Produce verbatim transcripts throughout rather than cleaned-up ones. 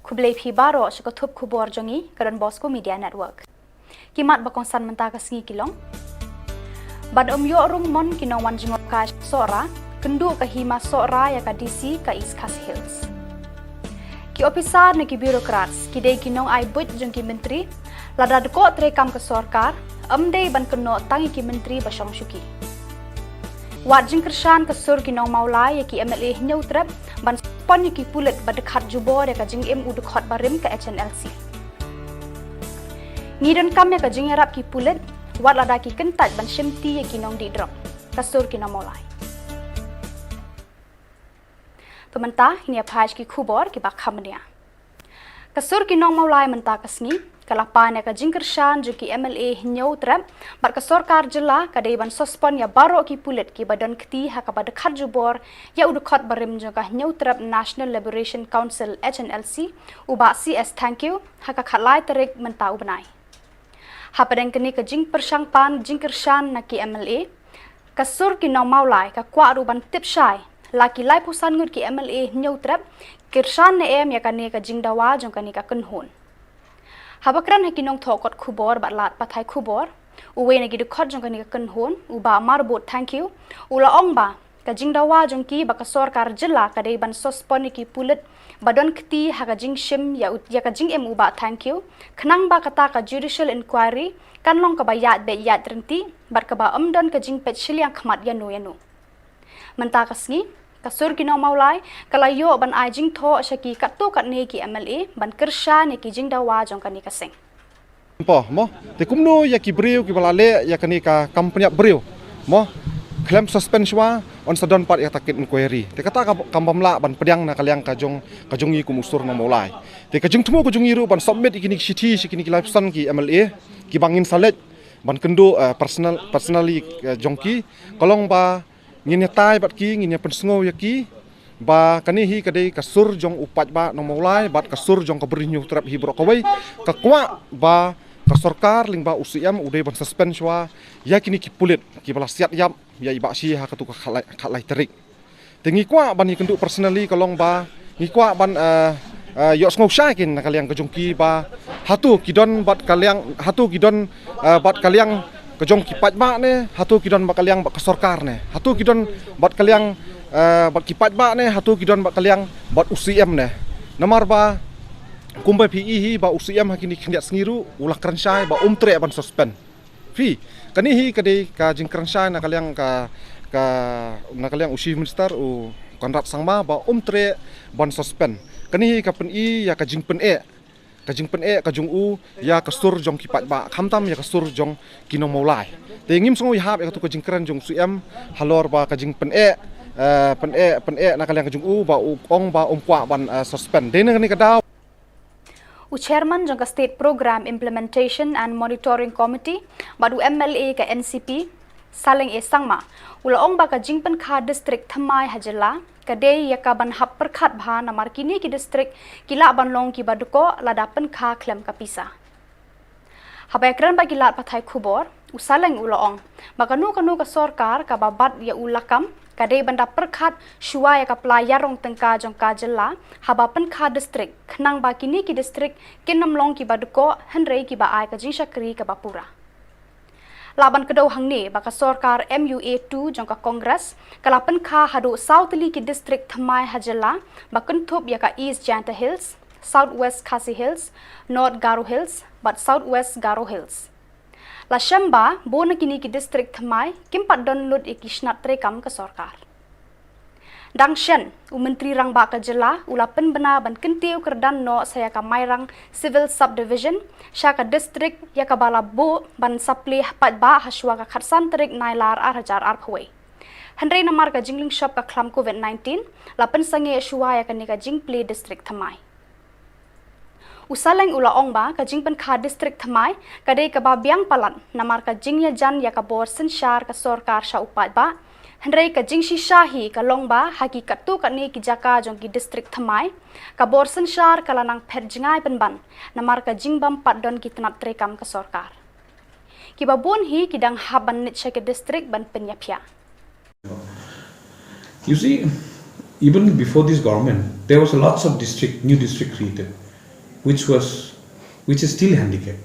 Khublei phi baroh sha ka thup khubor jong ngi ka Don Bosco Media Network. Ki mat ba kongsan mynta ka sngi ki long: Ban ym ïoh rung mon ki nongwan jngohkai Sohra, kynduh ka Hima Sohra ïa ka D C ka East Khasi Hills. Ki ophisar ne ki bureaucrats ki dei ki nongai buit jong ki myntri, lada dkoh treikam ka sorkar, ym dei ban kynnoh tang ïa ki myntri ba shong shuki. Wad jingkyrshan ka sur ki nong Mawlai ïa ki M L A Hynñiewtrep ban suspend ïa ki pulit ba dkhat jubor ïa ka jingim u dkhot barim ka H N L C. Ngi donkam ïa ka jingïarap ki pulit, wat lada ki kyntait ban shimti ïa ki nongdih drok, ka sur ki nong Mawlai. To mynta ngin ïa phai sha ki khubor kiba kham bniah. Ka sur ki nong Mawlai mynta ka sngi ka la pan ïa ka jingkyrshan jong ki M L A Hynñiewtrep bad ka sorkar jylla ka dei ban suspend ïa baroh ki pulit kiba don kti ha kaba dkhat jubor ïa u dkhot barim jong ka Hynñiewtrep National Liberation Council, H N L C, u Bah C S Thangkhiew, ha ka khatlai tarik mynta u bnai. Hapdeng kane ka jingpyrshang pan jingkyrshan na ki M L A, ka sur ki nong Mawlai ka kwah ruh ban tip shai la ki laiphew san ngut ki M L A Hynñiewtrep kyrshan ne em ïa kane ka jingdawa jong kane ka kynhun. Haba kren ha ki nongthoh kot khubor bad lad pathai khubor, uwei na ki dkhot jong kane ka kynhun, u Bah Marbud Thangkhiew, u la ong ba ka jingdawa jong ki ba ka sorkar jylla ka dei ban suspend ïa ki pulit ba don kti ha ka jingshim ïa u, ïa ka jingim u Bah Thangkhiew, khnang ba kata ka judicial inquiry kan long kaba ïaid beit ïaid ryntih bad kaba ym don ka jingpeit shiliang khmat ïano ïano. Mynta ka sngi, ka sur ki nong Mawlai ka la ïoh ban ai jingthoh sha ki katto katne ki M L A ban kyrshan ïa ki jingdawa jong kane ka seng. Pynpaw mo, te kumno ïa ki briew kiba la leh ïa kane ka kam pynïap briew mo, khlem suspend shuwa, yn sa don pat ïa kata ka inquiry. Te kata ka kam bym lah ban pdiang na ka liang ka jong, ka jong ngi kum u sur nong Mawlai. Te ka jingthmu ka jong ngi ruh ban submit ïa kine ki shithi sha kine ki laiphew san ki M L A kiba ngin sa leit ban kynduh, eh, personal, personally, eh, jong ki, ka long ba ngin ïatai bad ki, ngin ïa pynsngew ïa ki ba kane hi ka dei ka sur jong u paidbah nong Mawlai bad ka sur jong ka Bri Hynñiewtrep hi baroh kawei. Ka kwah ba ka sorkar lyngba u C M u dei ban suspend shuwa ïa kine ki pulit kiba la siat ïap ïa i Bah Shi ha katu ka khatlai, khatlai tarik. Te ngi kwah ban ïakynduh personally, ka long ba ngi kwah ban, eh, eh, ïohsngew shai kin na ka liang ka jong ki ba hato ki don bad ka liang, hato ki don, eh, bad ka liang ka jong ki paidbah ne, hato ki don bad ka liang bad ka sorkar ne, hato ki don bad ka liang, eh, bad ki paidbah ne, hato ki don bad ka liang bad u C M ne. Namar ba kumba phi i hi ba u C M ha kine ki khyndiat sngi ruh u la kren shai ba um treh ban suspend. Phi, kane hi ka dei ka jingkren shai na ka liang ka, ka, na ka liang u Chief Minister u Conrad Sangma ba um treh ban suspend. Kane hi ka pyni ïa ka jingpyneh, ka jingpyneh ka jong u ïa ka sur jong ki paidbah, khamtam ïa ka sur jong ki nong Mawlai. Te ngim sngew ïahap ïa katu ka jingkren jong u C M halor ba ka jingpyneh, eh, pyneh, pyneh na ka liang ka jong u ba u ong ba um kwah ban, eh, suspend. Dei na kane ka daw. U Chairman jong ka State Programme Implementation and Monitoring Committee bad u M L A ka N C P, Saleng A Sangma, u la ong ba ka jingpynkha district thymmai ha jylla ka dei ïa ka ban hap pyrkhat bha, namar kine ki district ki lah ban long kiba dkoh lada pynkha khlem ka pisa. Haba ïakren bad ki lad pathai khubor, u Saleng u la ong ba kano kano ka sorkar kaba bat ïa u lakam ka dei ban da pyrkhat shuwa ïa ka pla ïarong tyngka jong ka jylla haba pynkha district, khnang ba kine ki district kin ym long kiba dkoh hynrei kiba ai ka jingshakri kaba pura. Lah ban kdew hangne ba ka sorkar M U A two jong ka Congress ka la pynkha haduh saw tylli ki district thymmai ha jylla ba kynthup ïa ka East Jaintia Hills, South West Khasi Hills, North Garo Hills bad South West Garo Hills. La shem ba bun na kine ki district thymmai kim pat don lut ïa ki shnat treikam ka sorkar. Dang shen, u Myntri Rangbah ka jylla u la pynbna ban kyntiew kyrdan noh sa ïa ka Mairang Civil Subdivision sha ka district ïa kaba la buh ban sa plie ha paidbah ha shuwa ka khatsan tarik Nailar ar hajar arphew wei. Hynrei namar ka jinglynshop ka khlam covid nineteen, la pynsangeh shuwa ïa kane ka jingplie district thymmai. U Saleng u la ong ba ka jingpynkha district thymmai ka dei kaba biang palat namar ka jingïajan ïa ka bor synshar ka sorkar sha u paidbah. Hynrei ka jingshisha hi ka long ba ha ki katto katne ki jaka jong ki district thymmai, ka bor synshar ka la nang phet jngai pynban namar ka jingbym pat don ki tnat treikam ka sorkar. Kiba bun hi ki dang hap ban leit sha ki district ban pynïaphiah. You see, even before this government, there was lots of district, new district created. which was, which is still handicap.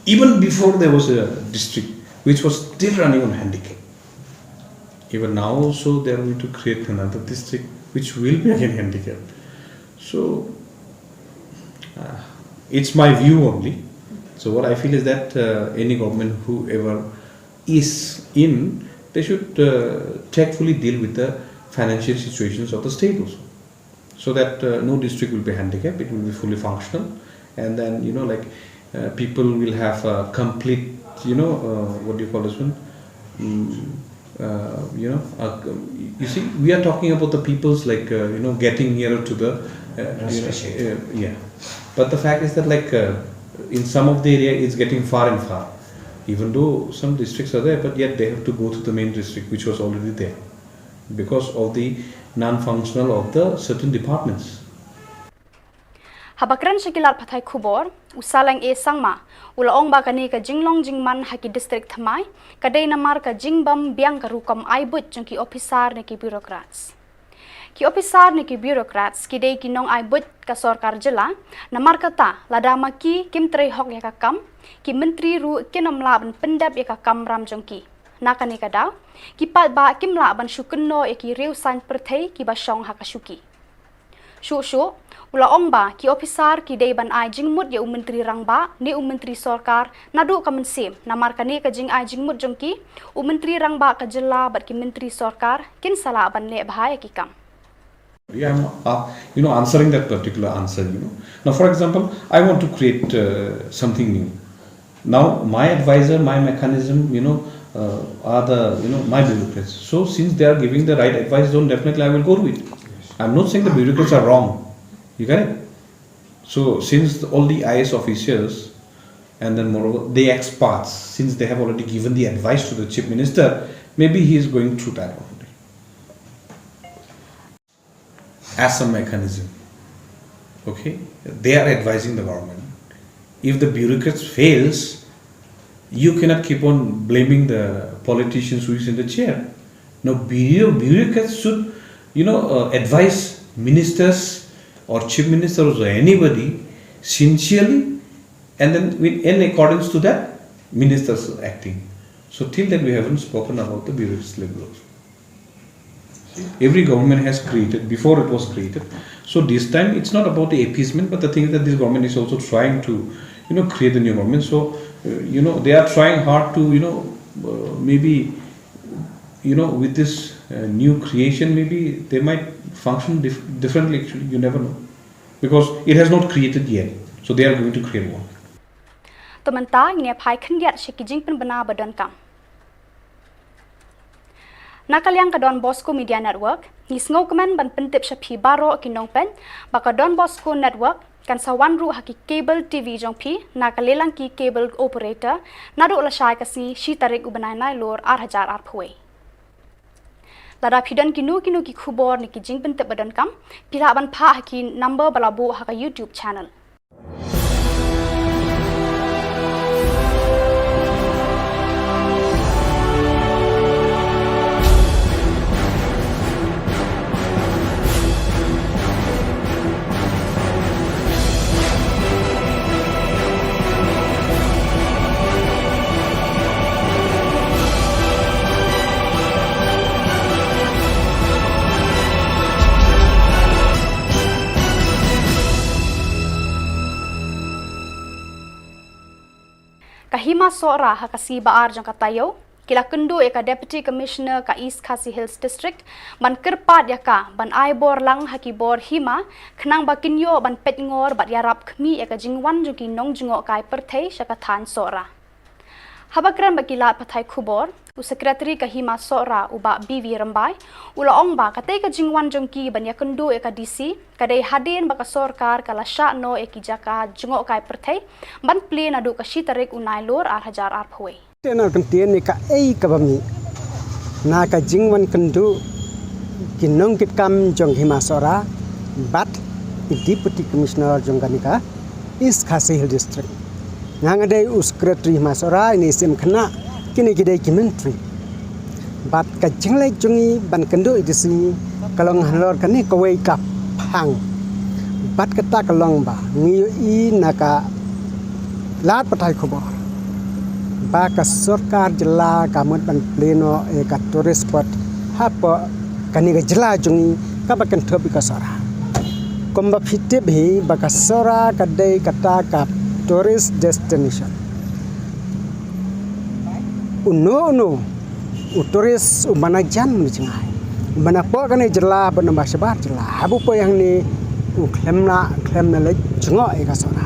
Even before there was a district, which was still running on handicap. Even now also they are going to create another district, which will be again handicap. So, uh, it's my view only. So what I feel is that, uh, any government, whoever is in, they should, uh, tactfully deal with the financial situations of the state also, so that, uh, no district will be handicapped, it will be fully functional, and then, you know, like, uh, people will have a complete, you know, uh, what do you call this one? Mm, uh, you know, uh, you see, we are talking about the people's, like, uh, you know, getting nearer to the, uh, you know, uh, yeah. But the fact is that, like, uh, in some of the area, it's getting far and far. Even though some districts are there, but yet they have to go to the main district, which was already there, because of the non-functional of the certain departments. Haba kren sha ki lad pathai khubor, u Saleng A Sangma u la ong ba kane ka jinglong jingman ha ki district thymmai ka dei namar ka jingbym biang ka rukom ai buit jong ki ophisar ne ki bureaucrats. Ki ophisar ne ki bureaucrats ki dei ki nong ai buit ka sorkar jylla, namar kata lada ma ki kim trei hok ïa ka kam, ki myntri ruh kin ym lah ban pyndep ïa ka kam ram jong ki. Na kane ka daw, ki paidbah kim lah ban shu kynnoh ïa ki riew saiñ pyrthei kiba shong ha ka shuki. Shuh shuh u la ong ba ki ophisar ki dei ban ai jingmut ïa u myntri rangbah ne u myntri sorkar naduh ka mynsiem, namar kane ka jingai jingmut jong ki, u myntri rangbah ka jylla bad ki myntri sorkar kin sa lah ban leh bha ïa ki kam. Yeah, I'm, uh, you know, answering that particular answer, you know. Now, for example, I want to create, uh, something new. Now, my advisor, my mechanism, you know, uh, are the, you know, my bureaucrats. So, since they are giving the right advice, then definitely I will go to it. I'm not saying the bureaucrats are wrong. You get it? So, since all the I A S officers, and then moreover, the experts, since they have already given the advice to the chief minister, maybe he is going through that only. As a mechanism. Okay? They are advising the government. If the bureaucrats fails, you cannot keep on blaming the politicians who is in the chair. Now, bureau-, bureaucrats should, you know, uh, advise ministers or chief ministers or anybody sincerely, and then in, in accordance to that, ministers acting. So till then, we haven't spoken about the bureaucrats level also. Every government has created, before it was created. So this time it's not about the appeasement, but the thing is that this government is also trying to, you know, create a new government. So, uh, you know, they are trying hard to, you know, uh, maybe, you know, with this, uh, new creation, maybe they might function dif-, differently. Actually, you never know, because it has not created yet. So they are going to create one. To mynta ngin ïa phai khyndiat sha ki jingpynbna ba donkam. Na ka liang ka Don Bosco Media Network, ngi sngewkmen ban pyntip sha phi baroh ki nongpeit ba ka Don Bosco Network kan sa wan ruh ha ki cable T V jong phi na ka Leilangki Cable Operator naduh lashai ka sngi shi tarik u bnai Nailur ar hajar arphew wei. Lada phi don kino kino ki khubor ne ki jingpyntip ba donkam, phi lah ban phah ha ki number ba la buh ha ka YouTube channel. Ka Hima Sohra ha ka sngi ba ar jong ka taïew, ki la kynduh ïa ka Deputy Commissioner ka East Khasi Hills District ban kyrpad ïa ka ban ai bor lang ha ki bor hima, khnang ba kin ïoh ban peit ngor bad ïarap khmih ïa ka jingwan jong ki nongjngohkai pyrthei sha ka thaiñ Sohra. Haba kren bad ki lad pathai khubor, u Secretary ka Hima Sohra u Bah B V Rymbai u la ong ba katei ka jingwan jong ki ban ïakynduh ïa ka D C ka dei hadien ba ka sorkar ka la shah noh ïa ki jaka jngohkai pyrthei ban plie naduh ka shi tarik u Nailur ar hajar arphew wei. Te na kyntien ne kaei kaba mih na ka jingwan kynduh ki nongkitkam jong Hima Sohra bad i Deputy Commissioner jong kane ka East Khasi Hills District. Nga nga dei u Secretary Hima Sohra, ine i sim khynnah kine ki dei ki myntri. Bad ka jingleit jong ngi ban kynduh i D C ka long halor kane kawei ka phang Bad kata ka long ba ngi ïohi na ka lad pathai khubor ba ka sorkar jylla ka mut ban plie noh ïa ka tourist spot hapoh kane ka jylla jong ngi kaba kynthup ïa ka Sohra. Kumba phi tip hi ba ka Sohra ka dei kata ka tourist destination. Uno uno u tourist u ba na jan u jngai, u ba na pok kane jylla bad u ba shabar jylla, haba u poi hangne u khlem na khlem na leit jngoh ïa ka Sohra.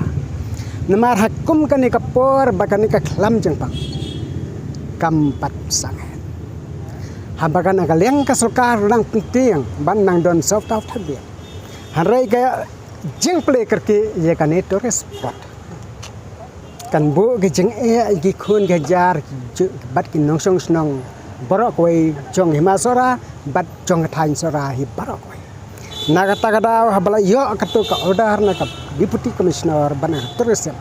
Namar ha kum kane ka por ba kane ka khlam jingpang kam pat sangeh. Haba kane ka liang ka sorkar nang pyntieng ban nang don sawtaw thabian, hynrei ka jingplie kyrkieh ïa kane tourist spot kan buh ka jingeh ïa ki khun ki hajar ki ju-, bad ki nongshong shnong baroh kawei jong hima Sohra bad jong ka thaiñ Sohra hi baroh kawei. Na kata ka daw haba la ïoh kato ka order na ka Deputy Commissioner bad na ka Tourism,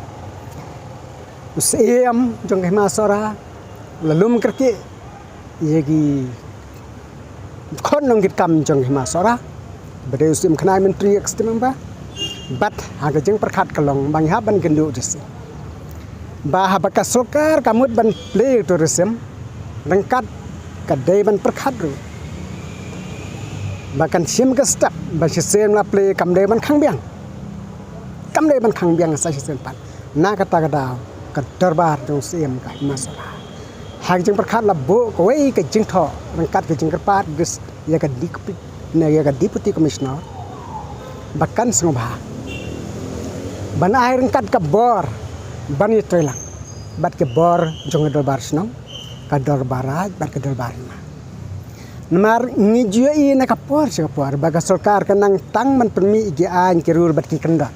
u Syiem jong hima Sohra u la lum kyrkieh ïa ki khon nongkitkam jong hima Sohra, ba dei u Syiem Khynnai, Myntri, Executive Member, bad ha ka jingpyrkhat ka long ba ngi hap ban kynduh jingsi ba haba ka sorkar ka mut ban plie tourism ryngkat ka dei ban pyrkhat ruh ba kan shim ka step ba shisien la plie kam dei ban khang biang, kam dei ban khang biang sa shisien pat. Na kata ka daw ka dorbar jong Syiem ka hima Sohra ha ka jingpyrkhat la buh kawei ka jingthoh ryngkat ka jingkyrpad ïa ka Deputy, na ïa ka Deputy Commissioner ba kan sngewbha ban ai ryngkat ka bor ban ïatreilang bad ka bor jong ka dorbar shnong, ka dorbar raij bad ka dorbar hima. Namar ngi ju ïohi na ka por sha ka por ba ka sorkar ka nang tang ban pynmih ïa ki aiñ ki rule bad ki kyndon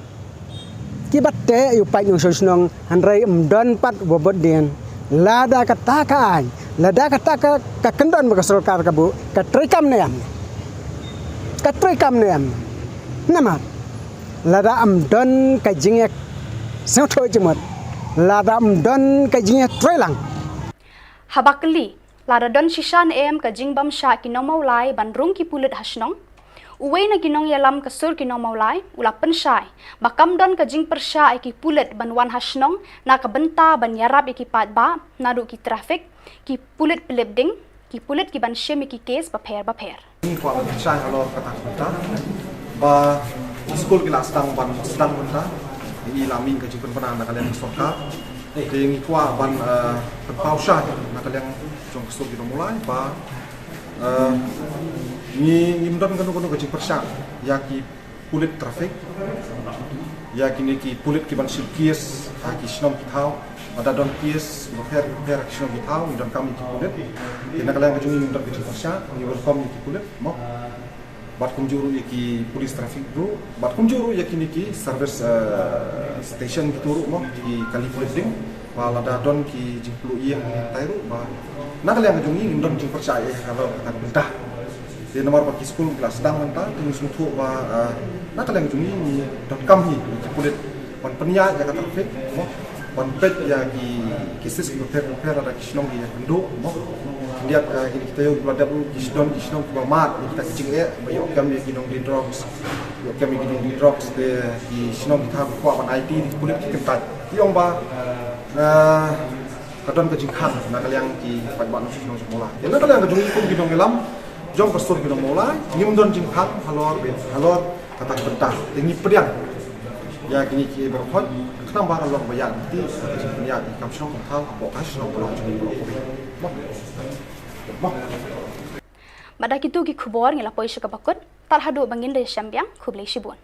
kiba teh ïa u paid nongshong shnong, hynrei ym don pat uba bud dien. Lada kata ka aiñ, lada kata ka, ka kyndon ba ka sorkar ka buh ka treikam ne em? Ka treikam ne em? Namar lada ym don ka jingïasngewthuh jingmut, lada ym don ka jingïatreilang. Haba kylli lada don shisha ne em ka jingbym shah ki nong Mawlai ban rung ki pulit ha shnong, uwei na ki nongïalam ka sur ki nong Mawlai u la pynshai ba kam don ka jingpyrshah ïa ki pulit ban wan ha shnong na ka bynta ban ïarap ïa ki paidbah naduh ki traffic, ki pulit pynlip ding, ki pulit ki ban shim ïa ki kes bapher bapher. Ngi kwah ban pynshai halor kata ka bynta ba ki skul ki la sdang ban sdang bynta. Ngi la mih ka jingpynbna na ka liang ka sorkar. Te ngi kwah ban, eh, pynpaw shai na ka liang jong ka sur ki nong Mawlai ba, eh, ngi, ngim don kano kano ka jingpyrshah ïa ki pulit traffic, ïa kine ki pulit ki ban shim case ha ki shnong ki thaw. Lada don case bapher bapher ha ki shnong ki thaw, ngi donkam ïa ki pulit. Te na ka liang ka jong ngi ngim don ka jingpyrshah, ngi welcome ïa ki pulit mo. Bad kumjuh ruh ïa ki police traffic ruh, bad kumjuh ruh ïa kine ki service, eh, station kito ruh mo, ki kali pulit ding. Ba lada don ki jingpluh ïing ki tai ruh ba na ka liang ka jong ngi ngim don jingpyrshah ïa ka, kata ka bynta. Te namar ba ki skul ki la sdang mynta, te ngi sngewthuh ba, ah, na ka liang jong ngi ngi donkam hi ki pulit ban pynïaid ïa ka traffic mo, ban peit ïa ki cases ki bapher bapher lada ki shnong ki ïakynduh mo. Khyndiat, ah, ki, kita ïoh ki la dep ruh ki shnong, ki shnong kiba mad ïa kita ki jingeh ba ïoh kem ïa ki nongdie drugs, ïoh kem ïa ki nongdie drugs, te ki shnong ki thaw ki kwah ban aiti, te ki pulit ki kyntait. Ki ong ba, ah, ka don ka jingkhang na ka liang ki paidbah nongshong shnong jong Mawlai. Te na ka liang ka jong ngi kum ki nongïalam jong ka sur ki nong Mawlai, ngim don jingkhang halor, halor kata ka bynta. Te ngi pdiang ïa kine ki baroh khoit, khnang ba ka long ba ïa ka jingpynïaid kam shnong kam thaw hapoh ka shnong Mawlai jong ngi baroh kawei. Mo. Mo. Bad da kito ki khubor ngi la poi sha kaba kut, tad haduh ba ngin da ïashem biang, khublei shibun.